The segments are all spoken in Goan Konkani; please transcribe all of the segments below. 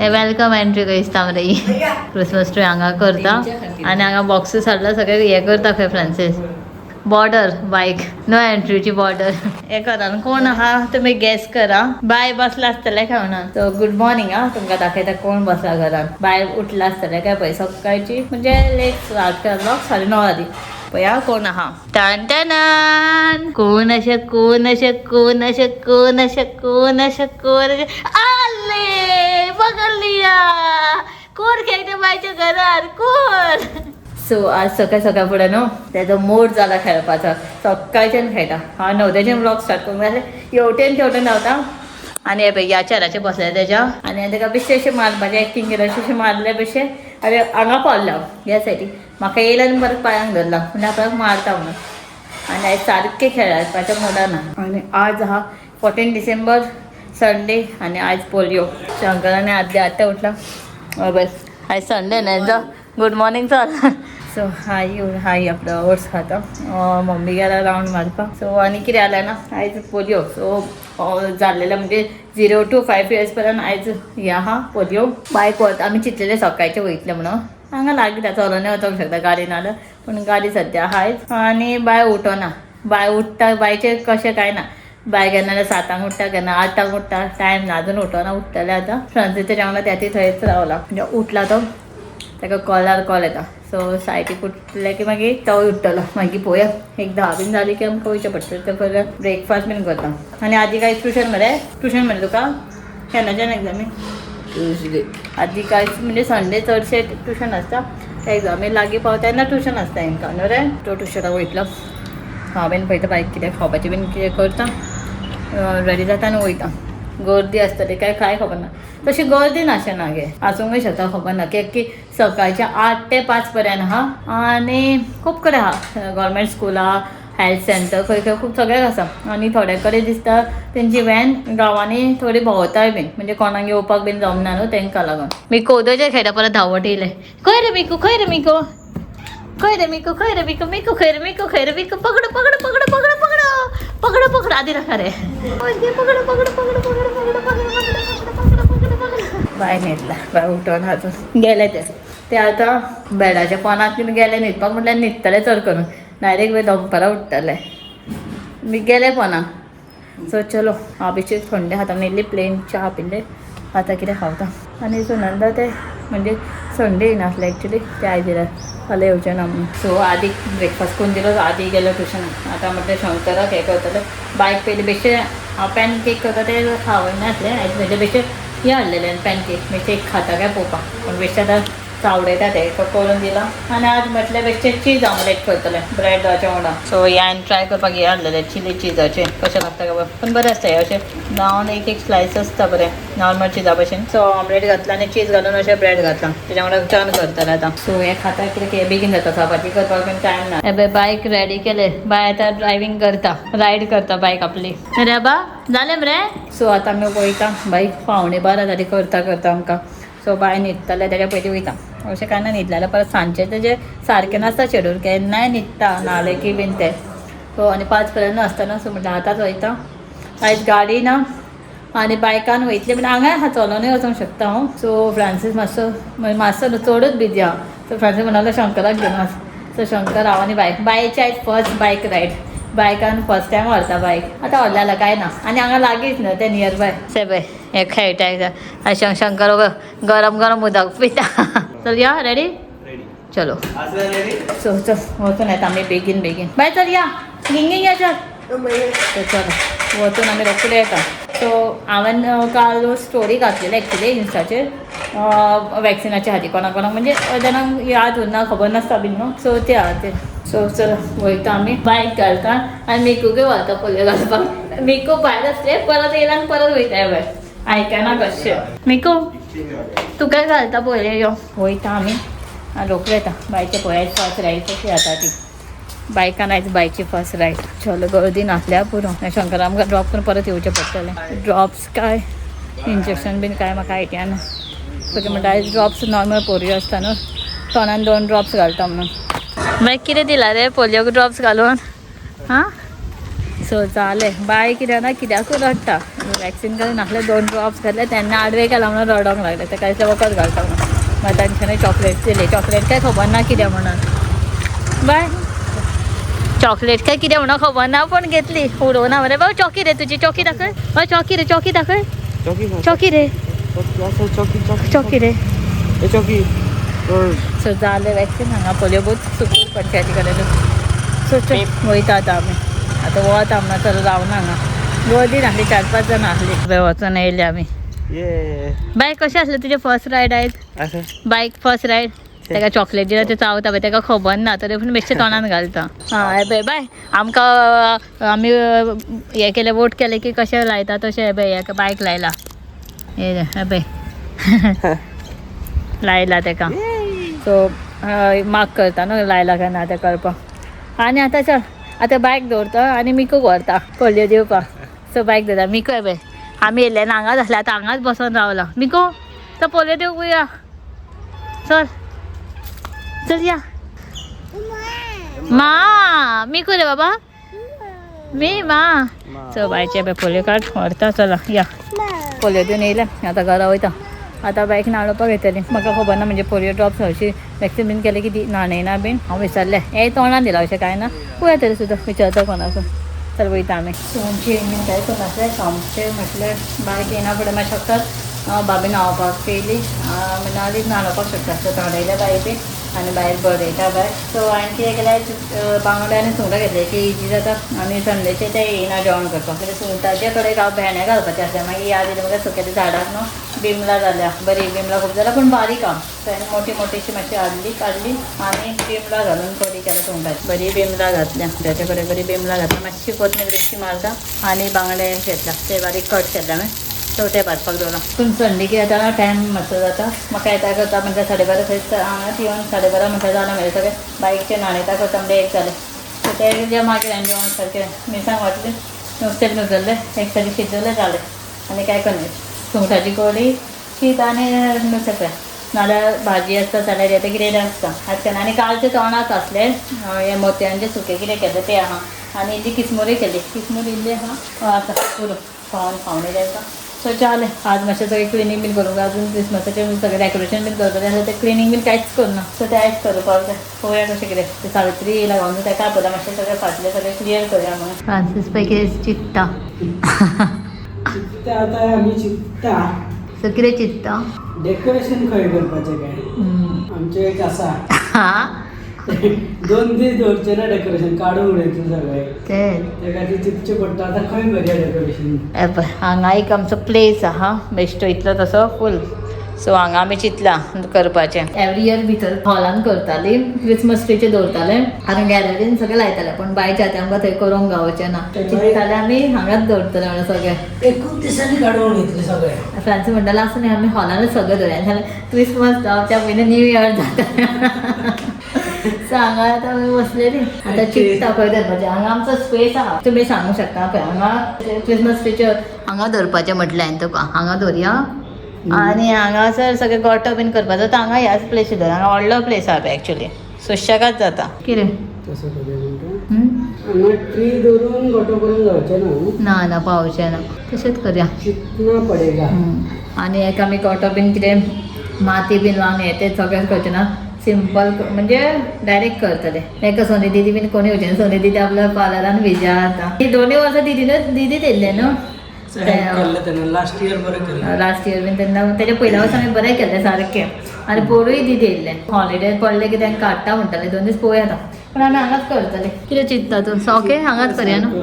हे welcome entry दिसता मरे ही. क्रिसमस ट्री हांगा करता आनी हांगा बॉक्सीस हाडला सगळे हे करता खंय फ्रांसीस. बॉर्डर बायक नो एंट्रीची बॉर्डर. हे घरान कोण आहा तुमी गेस करा. बाय बसला आसतले खेळना. So good morning. हा, तुमकां दाखयता कोण बसला घरान. बाय उठला आसतले काय पळय. सकाळची म्हणजे लेट स्टार्ट केलो, 9:30 जाली. पळया कोण आहा. टन टनान. कोण अशें, कोण अशें, कोण अशें, कोण अशें, कोण अशें, कोण अशें आले बगलिया. कोण खेळटा बायच्या घरान कोण? सो आज सकाळ सकाळ फुडें न्हू तेजो मूड जाला खेळपाचो. सकाळच्यान खेळटा. हांव 9 त्याच्यान व्लॉग स्टार्ट करूंक जाय. हेवटेन तेवटेन धांवता आनी हे पळय ह्या चेराचेर बसले तेज्या आनी ताका बेश्टें अशें मारपाचें एक्टींग केलें. अशें अशें मारलें बेश्टें. आनी हांगा पावलें हांव ह्या सायडीक. म्हाका येयलें आनी परत पांयांक धरला म्हणजे आपल्याक मारता म्हणून. आनी आयज सारकें खेळपाच्या मुडान. आनी आज आहा 14 डिसेंबर, संडे आनी आज पोलियो. शंकर आनी आद्या आत्या उठला. बस, आयज संडे न्हय. गुड मॉर्निंग चल. सो हाय हाय, आपलं ओट्स खाता. मम्मी गेला राऊंड मारपाक. सो आनी कितें जालें ना, आयज पोलियो. सो जाल्लेलें म्हणजे 0 टू 5 इयर्स पर्यंत आयज हे आहा पोलियो. बायक वता. आमी चिंतलेलें सकाळचें वयतलें म्हणून. हांगा लागीं चलोनय वचोंक शकता गाडी नाल्यार, पूण गाडी सद्या आहाच. आनी बाय उठना. बाय उठता, बायचें कशें काय ना. बाय केन्ना 7 उठता, केन्ना 8 उठता. टायम ना, अजून उठना. उठतलें आतां. फ्रांसीस तेच्या वांगडा त्याती थंयच रावला. म्हणजे उठला तो, ताका कॉलार कॉल येता. सो सायटीक उठले की मागीर तो उठतलो. मागीर पळोवया, एक 10 बीन जाली की आमकां वयचें पडटलें. ते पर्यंत ब्रेकफास्ट बीन करता. आनी आदी काय ट्युशन मरे? ट्युशन मरे तुका? केन्नाच्यान एग्जामी? ट्युजडे. आदी काय म्हणजे संडे चडशे ट्युशन आसता. एग्जामी लागीं पावता तेन्ना ट्युशन आसता हेंकां न्हू रे. तो ट्युशनाक वयतलो. हांव बीन पळयता बायक कितें खावपाचें बीन कितें करता. रेडी जाता आनी वयता. गर्दी आसतली काय काय खबर ना. तशी गर्दी नाशें ना गे, आसूंकय शकता, खबर ना. कित्याक की सकाळच्या 8 ते 5 पर्यंत आहा आनी खूब कडेन आहा. गव्हर्मेंट स्कूल आहा, हेल्थ सेंटर, खंय खंय खूब सगळ्याक आसा. आनी थोड्या कडेन दिसता तेंची व्हॅन गांवांनी थोडी भोंवताय बीन, म्हणजे कोणाक येवपाक बीन जमना न्हू तेंकां लागून. मिको उदोचेर खेळटा. परत धांवट येयले. खंय रे मिकू? खंय रे मिको? खंय रे मिकू? खंय रे मिकू? मिकू खंय रे? मिकू खंय रे? मिकू पकड पकड पकड पकड पकड पकड पकड. आधी नका रे. पकड पकड पकड पकड पकड पकड पकड पकड पकड पकड. बाय न्हिदला. बाय उठोन अजून गेले ते. ते आतां बेडाच्या पोनाक बीन गेले न्हिदपाक. म्हटल्यार न्हिदतले चड करून, डायरेक्ट दनपारां उठतले. मी गेले पोनाक. सो चलो, हांव बेश्टी थंडे खाता. इल्ली प्लेन च्या पिल्ले. आतां कितें खावता. आनी सुनंदा ते म्हणजे संडे येयनासलें एक्चुली ते. आयज येयल्यार, फाल्यां येवचें ना म्हणून. सो आदी ब्रेकफास्ट करून दिलो. आदी गेलो ट्युशनाक. आतां म्हटलें शंकराक हें करतलें. बायक पयलीं बेश्टें हांव पॅन केक करता ते खावनासलें. आयज म्हणजे बेश्टें हें हाडलेलें पॅन केक, बेश्टें एक खाता काय पळोवपाक. पूण बेश्टें आतां चावडयता ते करून दिलां. आनी आज म्हटलें बेश्टें चीज ऑमलेट करतलें ब्रेडाच्या वांगडा. सो ह्यान ट्राय करपाक हें हाडलेलें चिली चिजाचें. कशें लागता काय पण बरें आसता हें. अशें रावंड एक एक स्लायस आसता, बरें नॉर्मल चिजा भशेन. सो ऑमलेट घातला आनी चीज घालून अशें ब्रेड घातला. तेच्या वांगडा टर्न करतलें आतां. सो हें खाता कितें की बेगीन जाता. चपाती करपाक बीन टायम ना. हे पळय, बायक रेडी केले. बाय आतां ड्रायव्हींग करता, रायड करता बायक आपली. रे बा, जालें मरे? सो आतां आमी वयता. बायक 11:45 जाली करता करता आमकां. सो बाय न्हिदतलें तेज्या पयलीं वयता. अशें कांय ना, न्हिदलें जाल्यार परत सांजचें तेजें सारकें नासता शेड्यूल. केन्नाय न्हिदता न्हालें की बीन तें. सो आनी 5 पर्यंत आसतना. सो म्हटल्यार आतांच वयता. आयज गाडी ना आनी बायकान वयतलें पण हांगाय आहा, चलोनूय वचोंक शकता हांव. सो फ्रांसीस मातसो मातसो न्हू, चडूच बिजी आहा. सो फ्रांसीस म्हणालो शंकराक घेवन वच. सो शंकर, हांव आनी बायक. बायची आयज फर्स्ट बायक रायड. बायकान फर्स्ट टायम व्हरता बायक. आतां व्हडलें जालां, कांय ना. आनी हांगा लागींच न्हू तें, नियर बाय. से पळय, हे खेळटा. शंकर गरम गरम उदक पिता. चल या, रेडी? रेडी. चलो. असं रेडी. सो चल, वचून येता आमी बेगीन बेगीन. बाय, चल या, गिंगींग या, चल. सो चलो, वचून आमी रोखडे येता. सो हांवें काल स्टोरी घातलेली एक्चुली इन्स्टाचेर वॅक्सिनाच्या खातीर. कोणाक कोणाक म्हणजे जाणांक याद उरना, खबर नासता बीन न्हू. सो ते आहा ते. सो चल, वयता आमी. बायक घालता आनी मिकूकय व्हरता पोलियो घालपाक. मिकू भायर आसले, परत येयला आनी परत वयता. भायर आयकना कशें. मिकू, तुका घालता पोलियो, यो. वयता आमी आनी रोखडे येता. बायचे पळय फर्स्ट रायड कशी जाता ती बायकान. आयज बायची फर्स्ट रायड. चलो, गर्दी नासल्यार पुरो. शंकरा आमकां ड्रॉप करून परत येवचें पडटलें. ड्रॉप्स काय इंजेक्शन बीन काय म्हाका आयडिया ना. सो म्हणटा आयज ड्रॉप्स, नॉर्मल पोलियो आसता न्हू, तोंडान 2 ड्रॉप्स घालता म्हणून. मागीर कितें दिला रे पोलियो ड्रॉप्स घालून? हां, सो जालें. बाय कित्याक ना कित्याकूय रडटा. वॅक्सिन घालून नासले, 2 ड्रॉप्स घातले तेन्ना आडवे केला म्हणून रडोंक लागले. तेका दिसलें वखद घालता म्हणून. मागीर तांच्यानी चॉकलेट दिली. चॉकलेट काय खबर ना कितें म्हणून. बाय चॉकलेट काय कितें म्हणून खबर ना, पण घेतली. उडोवना मरे. बाबा चॉकी रे तुजी, चॉकी दाखय. बाय चॉकी रे, चॉकी दाखय. चॉकी रे, चॉकी रे. चॉकी. सो जालें वॅक्सिन. हांगा पोलियो बूथ सुकूर पंचायती कडेन. सो चल वयता आतां आमी. आतां वता म्हणून चल रावना हांगा. गर्दी नासली, 4-5 जाणां आसली. वचून येयले आमी. बाय कशें आसलें तुजें फर्स्ट रायड आयज? बायक फर्स्ट रायड. ताका चॉकलेट दिला ते चावता पळय, ताका खबर ना तरी पूण बेश्टें तोंडान घालता. हां हें पळय बाय आमकां आमी हें केलें वोट केलें की कशें लायता तशें. हें पळय बायक लायला, हें पळय लायला ताका. सो मार्क करता न्हू लायला काय ना तें कळपाक. आनी आतां चल आतां बायक दवरता आनी मिकूक व्हरता पोलियो दिवपाक. सो बायक दवरता. मिकू हें पळय आमी येयल्ले ना हांगाच आसले, आतां हांगाच बसोन रावला. मिकू तो पोलियो दिवंक या, चल चल या. मा मिकू रे बाबा मी मा. सो बायचे पळय पोलियो कार्ड व्हरता. चला या. पोलियो दिवन येयले आतां घरा वयता. आतां बायक न्हाणोवपाक येतली. म्हाका खबर ना म्हणजे पोलियो ड्रॉप्स हरशीं वॅक्सिन बीन केलें की न्हाणयना बीन. हांव विसरलें, हे तोंडान दिला अशें कांय ना. पळोवया तरी सुद्दां विचारता कोणाकून. चल वयता आमी. सो आमची बीन कांय करनासलें सोमचें म्हटल्यार बायक येयना फुडें मातशें फक्त भाबी न्हांवपाक येयली नाजाल्यार न्हाणोवपाक शकता. सो न्हाणयल्या बाय बी आनी भायर बरयता बाय. सो हांवें कितें केलें, बांगडे आनी सुंगटां घेतले की इजी जाता. आनी संडेचे ते येयना जेवण करपाक. म्हणजे सुंगटाचे थोडे हांव भेंडे घालपाचे आसले. मागीर याद येयली म्हाका सुकेल्या झाडाक न्हू बिमलां जाल्या बरी. बिमलां खूब जाल्या पूण बारीक आहा. सो हांवें मोठी मोठीशी मातशी हाडली काडली आनी बिमलां घालून कडी केल्या सुंगटाची. बरी बिमलां घातल्या त्याचे कडेन, बरी बिमलां घातल्या. मातशी कोथमीर बेश्टी मारता आनी बांगडे घेतल्या ते बारीक कट केले हांवें. सो ते भाजपाक दवरला. पूण संडे कितें जाता टायम मातसो जाता. म्हाका येता करता म्हटल्यार 12:30 थंय हांगाच येवन 12:30 म्हटल्यार जालें मागीर सगळें. बायकचें न्हाणयता करता म्हणल्यार 1 जालें. सो ते मागीर हांवें जेवण सारकें मिरसांग वांटली, नुस्तें भिजयलें, एक सायडी शिजयलें जालें. आनी कांय करना. सुंगटाची कडी शीत आनी नुस्तें फ्राय नाल्यार भाजी आसता जाल्यार हें कितें आसता आजकाल. आनी कालचें तोंडाक आसलें हें मोतयांचें सुकें कितें केलें तें आहा. आनी इल्ली किसमुरी केली, किसमूर इल्ली आहा. आतां पुरो खावन खावन येयलें. सो जालें. आज मातशें सगळें क्लिनींग बीन करूंक जाय. अजून क्रिसमसाचें सगळें डेकोरेशन बीन करपाचें आसा, तें क्लिनींग बीन कांयच करना. सो तें आयज करपाक जाय. पळोवया कशें कितें. तें सावित्री येयला घालून ताका आपयला मातशें सगळें फाटलें सगळें क्लियर करूया म्हणून. फ्रांसीस पळय कितें चित्ता. चित्ता आतां आमी चित्ता. सो कितें चित्ता? डेकोरेशन खंय करपाचें काय? आमचें एक आसा, 2 दीस दवरचें ना डेकोरेशन, काडून उडयतलें सगळें. ते खातीर चिंतचें पडटा आतां खंय करया डेकोरेशन. हांगा एक आमचो प्लेस आहा बेश्टो इतलो तसो फूल. सो हांगा आमी चिंतलां करपाचें. एवरी इयर भितर हॉलान करताली, क्रिसमस ट्रीचेर दवरताले आनी गॅलरीन सगळें लायताले. पूण बायच्या आतां आमकां थंय करूंक गावचें ना. चिंतताले आमी हांगाच दवरतले म्हणून सगळें. एकूच दिसांनी काडून उडयतलें सगळें. फ्रांसीस म्हणटालें आसूं न्ही आमी हॉलानूच सगळें दवरया, जाल्यार क्रिसमस जावच्या पयलीं न्यू इयर जाता. सो हांगा आतां आमी बसलेली आतां चिंतता खंय धरपाचें. हांगा आमचो स्पेस आहा, तुमी सांगूंक शकता. पळय हांगा क्रिसमस ट्रीचेर हांगा दवरपाचें म्हटलें हांवें तुका, हांगा दवरया. आनी हांगासर सगळें गोटो बीन करपाचो तर हांगा ह्याच प्लेसीर दवर. हांगा व्हडलो प्लेस आहा पळय एक्चुली, सुशेगाद जाता. कितें तसो करया म्हणटा. हांगा ट्री दवरून गोटो करूंक जावचें ना. ना ना पावचें ना, तशेंच करया. चिंतना पडेगा. आनी एक आमी गोटो बीन कितें माती बीन लावन हें तें सगळें करचें ना, सिंपल म्हणजे डायरेक्ट करतले. ताका सोनी दिदी बीन कोणी येवचें ना. सोनी दिदी आपल्या पार्लरान बिजी आसा. ही 2 वर्सां दिदीनच दिदीत येयल्लें न्हू. लास्ट इयर बरें केलें. लास्ट इयर बीन तेन्ना तेच्या पयल्या वर्सा आमी बरें केल्लें सारकें. आनी पोरूय दिदी येयल्लें. हॉलिडे पडले की तांकां काडटा म्हणटालें, 2 दीस पळोवया आतां. पूण आमी हांगाच करतले. कितें चिंतता तूं? ओके हांगाच करया न्हू,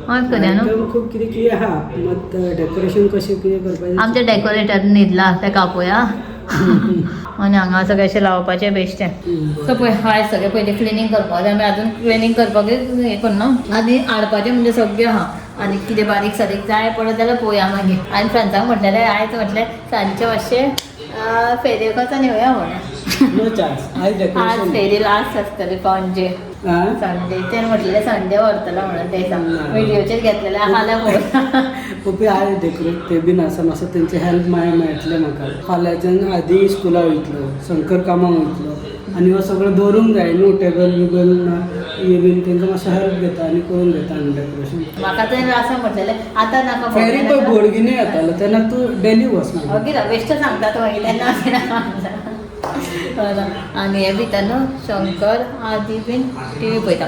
हांगाच करया न्हू. खूब कितें कितें आहा मात डेकोरेशन कशें कितें करपाचें. आमचें डेकोरेटर न्हिदला ताका आपोवया. आनी हांगा सगळें अशें लावपाचें बेश्टें. सो पळय आयज सगळें पयलीं क्लिनींग करपाक जाय. आमी आजून क्लिनींग करपाक हें करना. आनी हाडपाचें म्हणजे सगळें आहा. आनी कितें बारीक सारीक जाय पडत जाल्यार पळोवया मागीर. आनी फ्रेंड्सांक म्हटलेलें आयज म्हटलें सांजचें मातशें फेरयेक वचोन येवया म्हणून. नो चान्स आयज आज डेकोरेशन फेरी लास्ट आसतली पणजे. संडे तें म्हटलेलें संडे व्हरतलो म्हणून ते व्हिडियोचेर घेतलेले फाल्यां पळोवया. पप्पी आयज डेकोरेट ते बीन आसा मातसो तेंचे हेल्प मागीर मेळटलें म्हाका. फाल्यांच्यान आदी स्कुला वयतलो, शंकर कामाक वयतलो आनी हो सगळो दवरूंक जाय न्हू टेबल बिबल ना. हे बीन तांकां मातसो हेल्प घेता आनी करून घेता आमी डेकोरेशन. म्हाका तर असं म्हटलेलें आतां नाका. फेरी पळय बोडगिनी येतालो तेन्ना तूं डेली वच मागीर. ओके, बेश्ट सांगता तो मागीर तेन्ना. आनी हे भितर न्हू शंकर आदी बीन टीवी पळयता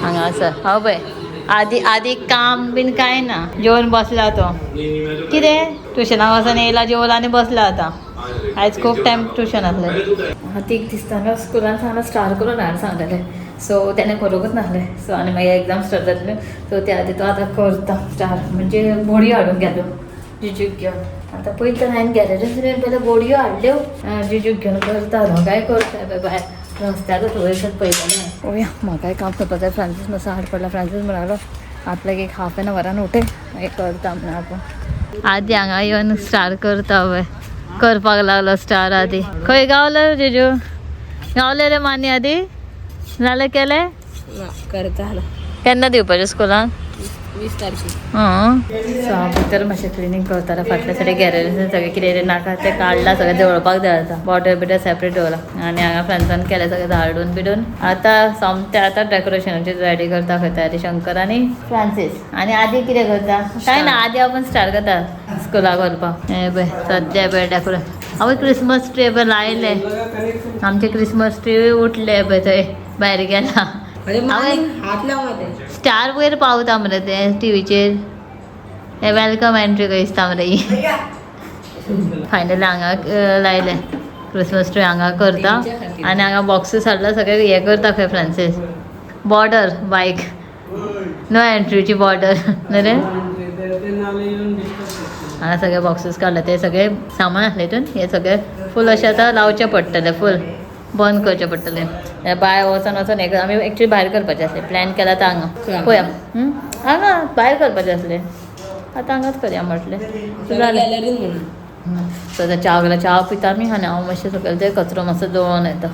हांगा आसा. हांव पळय आदी आदी काम बीन कांय ना, जेवन बसला तो. कितें ट्युशनाक वचून येयला, जेवला आनी बसला. आतां आयज खूब टायम ट्युशन आसलें. तीक दिसता न्हू स्कुलान सांगला स्टार करून हाड सांगलेलें, सो तेणें करूंकच नासलें. सो आनी मागीर एग्जाम स्टार्ट जातले, सो त्या आदी तो आतां करता स्टार. म्हणजे बोडयो हाडूंक गेलो जिजूक घेवन. आतां पयलीं तर हांवें गॅलरीन पयलीं बोडयो हाडल्यो, जिजूक घेवन करता न्हू काय करता पळय भायर रस्त्यारूच वयसर पळयतालें. पळोवया, म्हाकाय काम करपाक जाय. फ्रांसीस मातसो हाड पडला. फ्रांसीस म्हणालो आपल्याक एक हाफ एन अवरान उठय, मागीर करता म्हणून. आपूण आदी हांगा येवन स्टार करता पळय, करपाक लागलो स्टार. आदी खंय गावलो जिजू? गावले रे मानी आदी? जालें केलें? ना, करता. केन्ना दिवपाचें स्कुलान? 20 तारखे. सो हांव भितर मातशें क्लिनींग करतालें. फाटल्या सायडीक गॅलरीन सगळें कितें कितें नाका तें काडलां, सगळें जळोवपाक जाय आतां. बॉर्डर बिडर सेपरेट दवरला आनी हांगा फ्रांसान केलें सगळें झाडून बिडून. आतां सोमतें आतां डेकोरेशनाची रेडी करता खंय तयारी शंकर आनी फ्रांसीस. आनी आदी कितें करता काय ना, आदी आपूण स्टार्ट करता स्कुलाक व्हरपाक. हें पळय सद्या पळय डेकोरेशन. हांवें क्रिसमस ट्री पळय लायले, आमचे क्रिसमस ट्री उठले पळय थंय भायर गेला. अरे हात लाव मध्ये. स्टार वयर पावता मरे ते टिवीचेर. हे welcome entry खंय दिसता मरे ही. फायनली हांगा लायले क्रिसमस ट्री हांगा करता आनी हांगा बॉक्सीस हाडला सगळे हे करता खंय फ्रांसीस. बॉर्डर बायक नो एंट्रीची बॉर्डर न्हू रे. ते नाले येवन डिस्टर्ब करता. हांगा सगळे बॉक्सीस काडले, ते सगळे सामान आसले हितून. हे सगळे फूल अशें आतां लावचें पडटलें, फूल बंद करचें पडटलें. हे भायर वचोन वचोन हे आमी एक्चुली भायर करपाचें आसलें, प्लॅन केला आतां हांगा पळोवया. हांगा भायर करपाचें आसलें, आतां हांगाच करया म्हटलें. जालें. गॅलरीन म्हणून. सो आतां च्या केला, च्या पिता आमी आनी हांव मातशें सकयल ते कचरो मातसो दवरून येता.